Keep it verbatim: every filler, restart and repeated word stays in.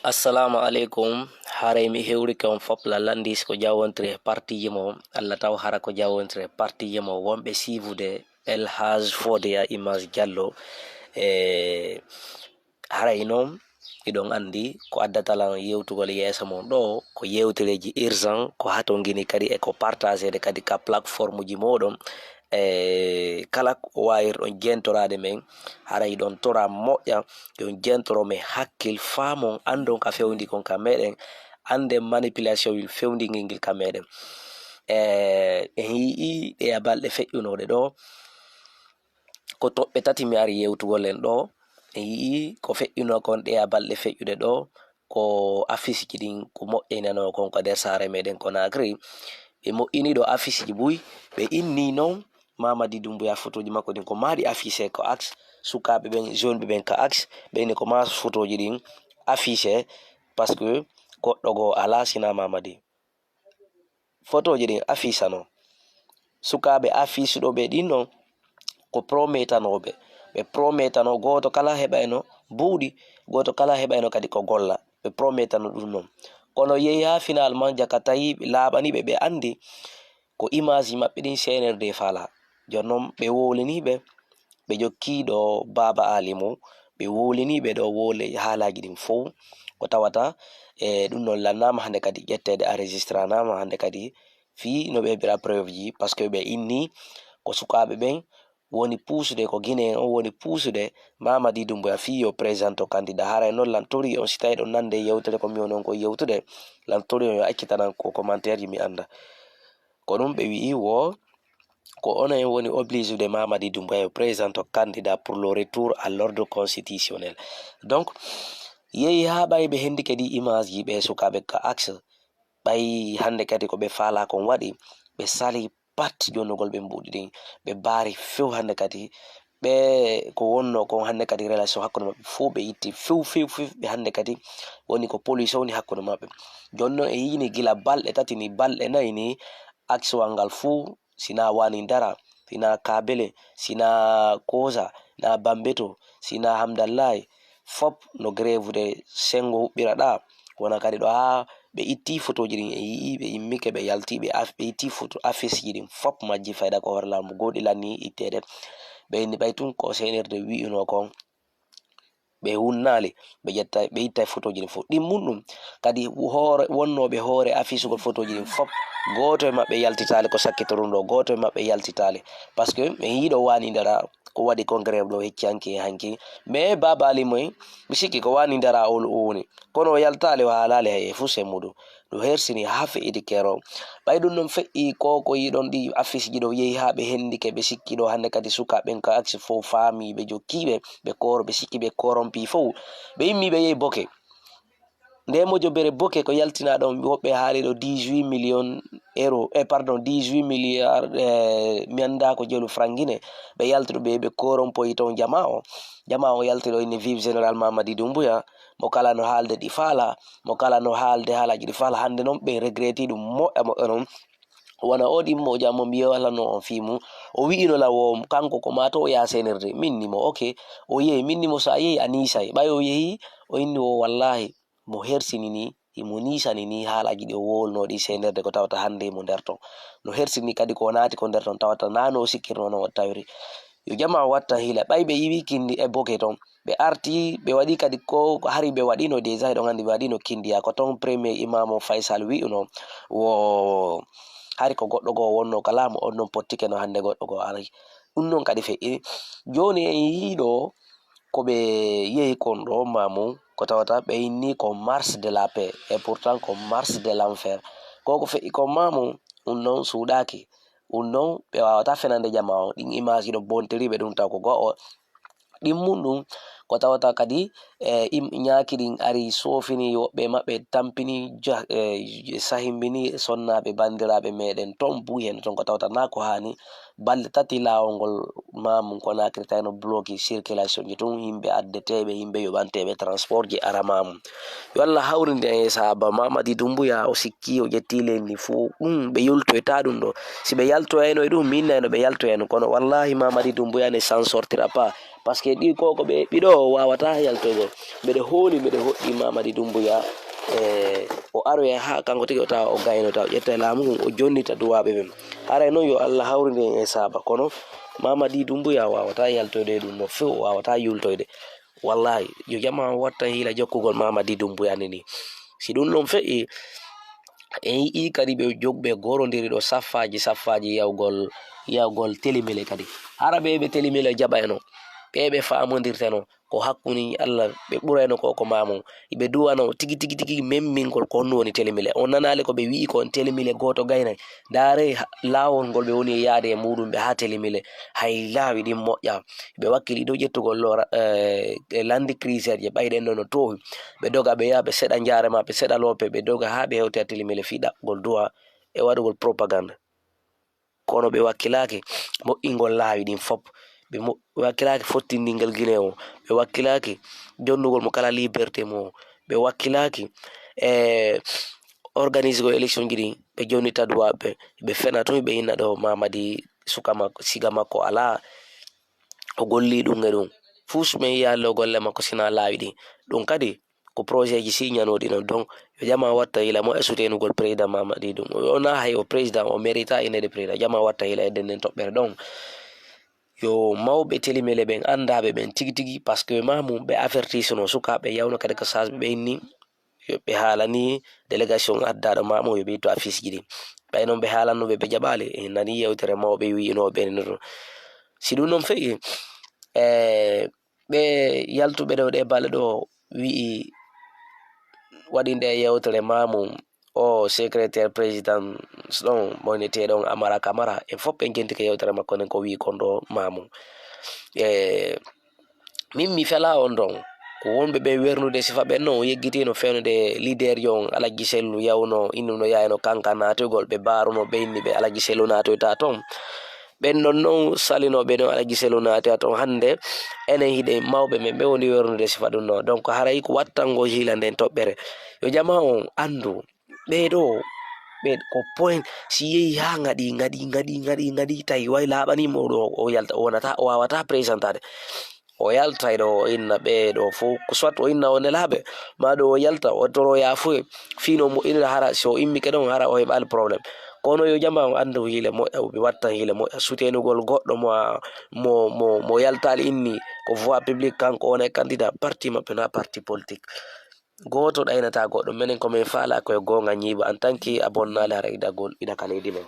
Assalamu aleykum. Haray mi hewrike on fop la landis ko jawontiri e partiji mo. Allah taw hara ko jawontiri e partiji mo wonɓe siivude El Haj Fode ya Image Diallo. E haray noon, iɗon anndi ko addata lan yewtugol yeeso mon ɗo ko yewtereeji urgent, ko hatongini kadi e ko partageede kadi ka plateformeji mooɗon. E kala ko waawirɗon jentoraade men, haray ɗon tora moƴƴa, yo on jentoro men hakkil, faamon, anndon ka fewndi kon ka meɗen, annden manipulation wil fewndingel ngel ka meɗen. E en yi'i ɗe a balɗe feƴƴunooɗe ɗo, ko toɓɓe tati mi ari yewtugol en ɗo. En yi'i ko feƴƴunoo kon ɗe a balɗe feƴƴuɗe ɗo, ko affiche ji ɗin ko moƴƴinanoo kon ko nder saare meɗen Conakry. Ɓe moƴƴini ɗo affiche ji buy, ɓe inni noon Mamadi Doumbouya, photoji makko ɗin ko maaɗi affiché ko axe, sukaaɓe ɓen, jeune ɓe ɓen ka axe, ɓe inni ko ma photoji ɗin affiché, parce que goɗɗo goo alaa sina Mamadi. Photoji ɗin affiché no. Sukaaɓe affiche ɗo ɓe ɗin noon ko promettanooɓe. Ɓe promettano gooto kala heɓayno buuɗi, gooto kala heɓayno kadi ko golla. Ɓe promettano ɗum noon. Kono yehi haa finalement jaka tawi laaɓani ɓe, ɓe anndi ko image maɓɓe ɗin C N R D faala. Jooni noon ɓe wowlini ɓe, ɓe jokki ɗo Baaba Alimu, ɓe wowlini ɓe ɗo wowle haalaaji ɗin fow. Ko tawata e ɗum noon lannaama hannde kadi ƴetteede, enregistranaama hannde kadi fii no ɓe heɓira preuve ji, parce que ɓe inni ko sukaaɓe ɓen woni puusude, ko Guinéen on woni puusude Mamadi Doumbouya fii yo présenté candidat. Haray noon lan tori on, si tawi ɗon nande yewtere ko mi woni on ko yewtude, lan tori on yo accitanan ko commentaire ji mi annda. Ko ɗum ɓe wi'i wo ko onon en woni obligé de Mamadi Doumbouya yo présenté candidat pour le retour à l'ordre constitutionnel. Donc, yehi haa ɓay ɓe hendi kadi image ji ɓe sukaaɓe ka axe, ɓay hannde kadi ko ɓe faala kon waɗi, ɓe sali pat jonnugol ɓe mbuuɗi ɗin, ɓe baari few hannde kadi, ɓe ko wonno kon hannde kadi relation hakkunde maɓɓe fof ɓe itti few, few, few, ɓe hannde kadi woni ko police woni hakkunde maɓɓe. Jooni noon e yini gila balɗe tati ni, balɗe nayi ni, aksewal ngal fuu, si na Wani Dara, si na Kabele, si na Koza, na Bambeto, si na Hamdallahi, fop no grève de sengo huɓɓira ɗa. Wona kadi ɗo haa ɓe itti photoji ɗin, e yi'i, ɓe immike, ɓe yalti, ɓe af-, ɓe itti photo, affiche ji ɗin fop majji fayda ko hoore laamu goo ɗi lanni itteede. Ɓe inni ɓay tun ko C N R D wi'uno kon, ɓe wunnaali, ɓe ƴetta, ɓe itta photoji ɗin fof. Ɗin mun ɗum kadi hoore, wonnooɓe hoore affiche gol photoji ɗin fof, gooto e maɓɓe yaltitaali ko sakkitoruno ɗo, gooto e maɓɓe yaltitaali. Parce que mi yiiɗo Wani Dara ko waɗi kon grève ɗo hecci hanki e hanki. Mais Baba Ali Moy, mi sikki ko Wani Dara o, o woni. Kono o yaltaali, o haalaali hay e fuu semmudu. Ɗum hersini haa feƴƴiti keroog. Ɓay ɗum ɗon feƴƴi ko, ko yiɗon ɗi affiche ji ɗo yehi haa ɓe hendike, ɓe sikki ɗo hannde kadi sukaaɓe ɓen ka aksi fof faami, ɓe jokki ɓe, ɓe kooro, ɓe sikki ɓe corrompu fof. Ɓe immi ɓe yehi Boke. Nde mojobere Boke ko yaltina ɗon, woɓɓe haali ɗo dix-huit millions euro, eh, pardon, dix-huit milliards, eh, mi anndaa ko jelu frangine. Ɓe yalti ɗo ɓe, ɓe corrompoyi ton jama o. Jama o yalti ɗo inni vive Général Mamadi Doumbouya, mo kala no haalde ɗi faala, mo kala no haalde haalaaji ɗi faala. Hannde noon ɓe regretti ɗum moƴƴa moƴƴa noon. Wona o ɗimmo o jammo mbiye walla no on fii mum. O wi'ino la wo kanko ko maa to o yaha C N R D. Min ni mo, ok. O yehi, min ni mo so a yehi a niisay. Ɓay o yehi, o inni o wallahi mo hersini ni, himo niisani ni haalaaji ɗi o wowlno ɗi C N R D ko tawata hannde mo nder ton. No hersini kadi ko o naati ko nder ton tawata naa no o sikkirno no o tawiri. Yo jama o watta hiila. Ɓay ɓe iwi kindi e Boke ton. Ɓe arti, ɓe waɗi kadi ko, ko hari ɓe waɗino déjà, eɗon anndi ɓe waɗino kindiya. Ko ton premier imam o Faysal wi'uno, wo hari ko goɗɗo goo wonno ka laamu, on non pottike no hannde goɗɗo goo ari. Ɗum non kadi feƴƴi. Jooni en yii ɗo ko ɓe yehi kon ɗo maamu, ko tawata ɓe inni ko marche de la paix, et pourtant ko marche de l'enfer. Ko ko feƴƴi kon maamu, ɗum non suuɗaaki. Ɗum non ɓe waawata fenande jama on. Ɗin image ɗo bontiri ɓe ɗum taw ko go'o. Ɗin mun ɗum ko tawata kadi, e, im-, ñaaki ɗin ari soofini woɓɓe maɓɓe, tampini ja-, e, sahimbini sonnaaɓe banndiraaɓe meɗen ton buy hen ton ko tawata naa ko haani. Balɗe tati laawol ngol maamu Conakry tawi no bloqué circulation ji tun, yimɓe addeteeɓe, yimɓe yoɓanteeɓe transport ji ara maamu. Yo Allah hawrinde en e sahaaba Mamadi Doumbouya, o sikki o ƴetti leydi ndi fof. Ɗum ɓe yoltoyta ɗum ɗo. Si ɓe yaltoyayno e ɗum, min nayno ɓe yaltoyayno. Kono wallahi Mamadi Doumbouya ne s'en sortira pas. Parce que ɗi ko, ko ɓe ɓiɗo, O waawataa yaltoygol. Mbeɗe hooli, mbeɗe hoɗɗi Mamadi Doumbouya, e o aroya haa kanko tigi o tawa o gayno, tawa o ƴetta e laamu ngun, o jonnita duwaaɓe ɓen. Haray noon yo Allah hawrinde en e saaba, kono Mamadi Doumbouya waawataa yaltoyde e ɗum no few, o waawataa yultoyde. Wallahi, yo jama o watta hiila jokkugol Mamadi Doumbouya ni ni. Si ɗum ɗon feƴƴi, en yi'ii kadi ɓe jogɓe gorondiri ɗo saffaaji, saffaaji yawgol, yawgol telimele kadi. Hara ɓe ɓe telimele jaɓayno, ɓe ɓe faamondirteno, ko hakkunde Allah, ɓe ɓurayno ko, ko Mamoun. Ɓe duwano tigi, tigi, tigi memmingol ko honno woni telimele. On nanaali ko ɓe wi'i ko on telimele gooto gaynay. Ndaare ha-, laawol ngol ɓe woni e yaade e muuɗum ɓe haa telimele. Hay laawi ɗin moƴƴa. Ɓe wakkili ɗo ƴettugol lora, eh, e landi cruiser je ɓayɗen ɗo no toowi. Ɓe doga ɓe yaha ɓe seɗa njaare ma, ɓe seɗa loope, ɓe doga haa ɓe hewti e telimele fii ɗaɓɓugol duwa e waɗugol propagande. Kono ɓe wakkilaaki moƴƴingol laawi ɗin fop. Ɓe mo-, ɓe wakkilaaki fottindingol Guinée o. Ɓe wakkilaaki jonnugol mo kala liberté mo. Ɓe wakkilaaki, eh, organisegol élection ji ɗin. Ɓe jonnita duwaaɓe. Ɓe fena tun, ɓe inna ɗo Mamadi suka makko, siga makko alaa. O golli ɗum e ɗum. Fuu so men yiyaali o golle makko sina laawi ɗin. Ɗum kadi ko projet ji signanooɗi non. Donc, yo jama watta yila mo e soutenugol président Mamadi ɗum. O na hay o président, o mérita inede président. Jama watta yila e nden toɓɓere ɗon. Yo mawɓe telimele ɓen, anndaaɓe ɓen tigi tigi, parce que Mamoun ɓe avertisseno sukaaɓe yawno kadi ko sage ɓe inni. Yo ɓe haalani délégation addaaɗo Mamoun yo ɓe ittu affiche ji ɗin. Ɓay non ɓe haalanno ɓe, ɓe jaɓaali. En nani yewtere mawɓe wi'inooɓe ɓen ɗon. Si ɗum non feƴƴi, e, ɓe yaltuɓe ɗo ɗe balɗe ɗo wi'i waɗinde e yewtere Mamoun, o secrétaire présidence ɗon, mo wonetee ɗon Amara Camara, en fof en jenti ko yewtere makko nden ko wi'i kon ɗo Mamoun. E, min mi fela on ɗon, ko wonɓe ɓe wernude sifa ɓen non, o yeggitino fewnude leader jo on, Alaji Sellu yawno, innum no yayno kanka naatugol, ɓe baaruno ɓe inni ɓe Alaji Sellu naatoyta ton. Ɓen ɗon non salinooɓe ɗon Alaji Sellu naati a ton hannde, enen hiɗen mawɓe men ɓe woni wernude sifa ɗum ɗo. Donc haray ko wattango hiila nden toɓɓere. Yo jama on anndu, ɓee ɗo, ɓe ko point, si yehi haa ngaɗi, ngaɗi, ngaɗi, ngaɗi, ngaɗi, tawi way laaɓani mo ɗo, o yalta, o wonata, o waawata présentade. O yaltay ɗo, o inna ɓee ɗo fof, ko soit o inna o nelaaɓe, ma ɗo o yalta, o toro yaafuye, fii no moƴƴinira hara, si o immike ɗon, hara o heɓaali problème. Kono yo jama on anndu hiile moƴƴa, ɓe watta hiile moƴƴa, soutenugol goɗɗo mo a, mo, mo, mo yaltaali inni, ko voie publique, kanko wona e candidat, parti maɓɓe na parti politique. Gooto ɗaynata goɗɗo, menen ko men faala ko e goonga ñiiba, en tant que a bonnaali hara iɗa gol, iɗa ka leydi men.